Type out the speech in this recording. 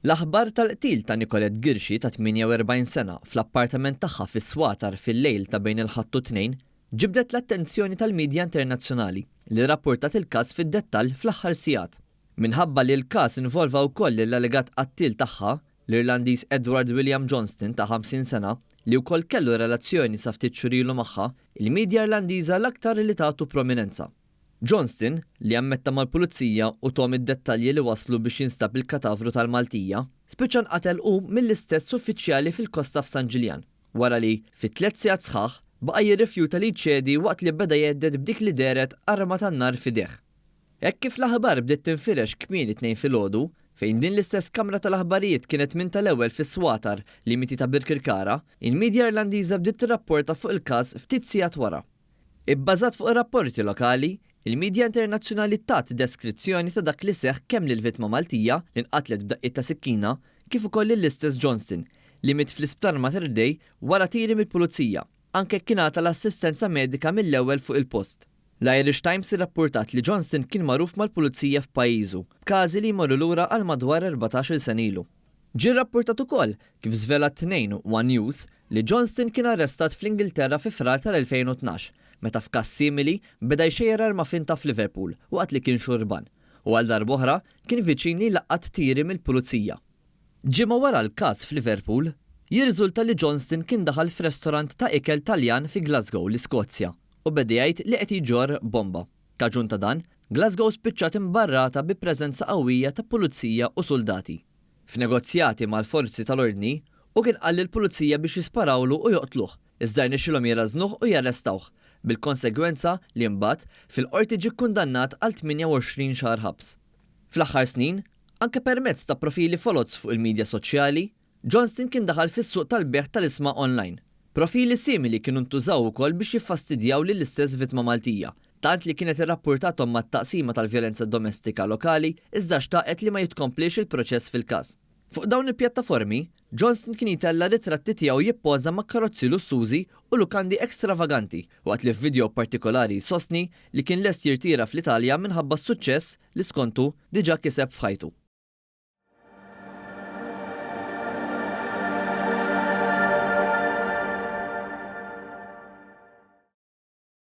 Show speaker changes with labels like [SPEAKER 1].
[SPEAKER 1] L-aħbar tal-qtil ta' Nicolette Ghirxi ta' 48 sena fl-appartament tagħha fis-Swatar fil-lejl ta' bejn il-Ħadd u t-Tnejn ġibdet l-attenzjoni tal-midja internazzjonali li rrapportat il-każ fid-dettall fl-aħħar sigħat. Minħabba li l-każ involva wkoll lill-allegat qattiel tagħha, l-Irlandiż Edward William Johnston ta' 50 sena, li wkoll kellu relazzjoni sa ftit xhur ilu magħha, il-midja Irlandiża l-aktar li tatu prominenza. Johnston, li ammetta mal-pulizija u thom id-dettalji li wasslu biex jinstab il-katavru tal-Maltija, spiċċa nqatel hu mill-istess uffiċjali fil-kosta f'San Ġiljan, wara li, fi tlett sigħat sħaħ, baqa' jirrifjuta li jċedi waqt li beda jhedded b'dik li dehret arma tan-nar f'idejh. Hekk kif l-aħbar bdiet tinfirex kmieni t-Tnejn filgħodu, fejn din l-istess kamra tal-aħbarijiet kienet minn tal-ewwel fis-Swatar, limiti ta' Birkirkara, il-media Irlandiża bdiet tirrapporta fuq il-każ ftit sigħat wara. Ibbażat fuq rapporti lokali, il-midja internazzjonali tat deskrizzjoni ta' dak li seħħ kemm lill-vittma Maltija li nqatlet b'daqqiet ta' sikkina kif ukoll lill-istess Johnston li miet fl-Isptar Mater Dei wara tiri mill-Pulizija, anke jekk ingħata l-assistenza medika mill-ewwel fuq il-post. L-Irish Times irrappurtat li Johnston kien magħruf mal-Pulizija f'pajjiżu, b'każi li jmorru lura għal madwar 14-il sena ilu. Ġie rrappurtat ukoll, kif żvela t-Tnejn One News, li Johnston kien arrestat fl-Ingilterra fi Frar tal-2012 meta f'każ simili beda jxejjer arma finta f'Liverpool waqt li kien xurban u għal darb'oħra kien viċin li jlaqqat tiri mill-pulizija. Ġimgħa wara l-każ f'Liverpool, jirriżulta li Johnston kien daħal f'restorant ta' ikel Taljan fi Glasgow, l-Iskozja, u beda jgħid li qed jġorr bomba. Kaġun ta' dan, Glasgow spiċċat imbarrata bi preżenza qawwija ta' pulizija u suldati. F'negozjati mal-forzi tal-ordni, hu kien qal lill-pulizija biex jisparawlu u joqtluh, iżda rnexxielhom jrażżnuh u jarrestawh, bil-konsegwenza li mbagħad, fil-Qorti ġie kkundannat għal 28 xahar ħabs. Fl-aħħar snin, anke permezz ta' profili foloz fuq il-midja soċjali, Johnston kien daħal fis-suq tal-bejgħ tal-ishma online. Profili simili kienu ntużaw ukoll biex jiffastidjaw lill-istess vittma Maltija, tant li kienet irrappurtathom mat-Taqsima tal-Vjolenza Domestika lokali iżda xtaqet li ma jitkompliex il-proċess fil-każ. Fuq dawn il-pjattaformi, Johnston kien jtella' ritratti tiegħu jippoża ma' karozzi lussużi u lukandi ekstravaganti waqt li f'video partikolari jsostni li kien lest jirtira fl-Italja minħabba s-suċċess li skontu diġà kiseb f'ħajtu.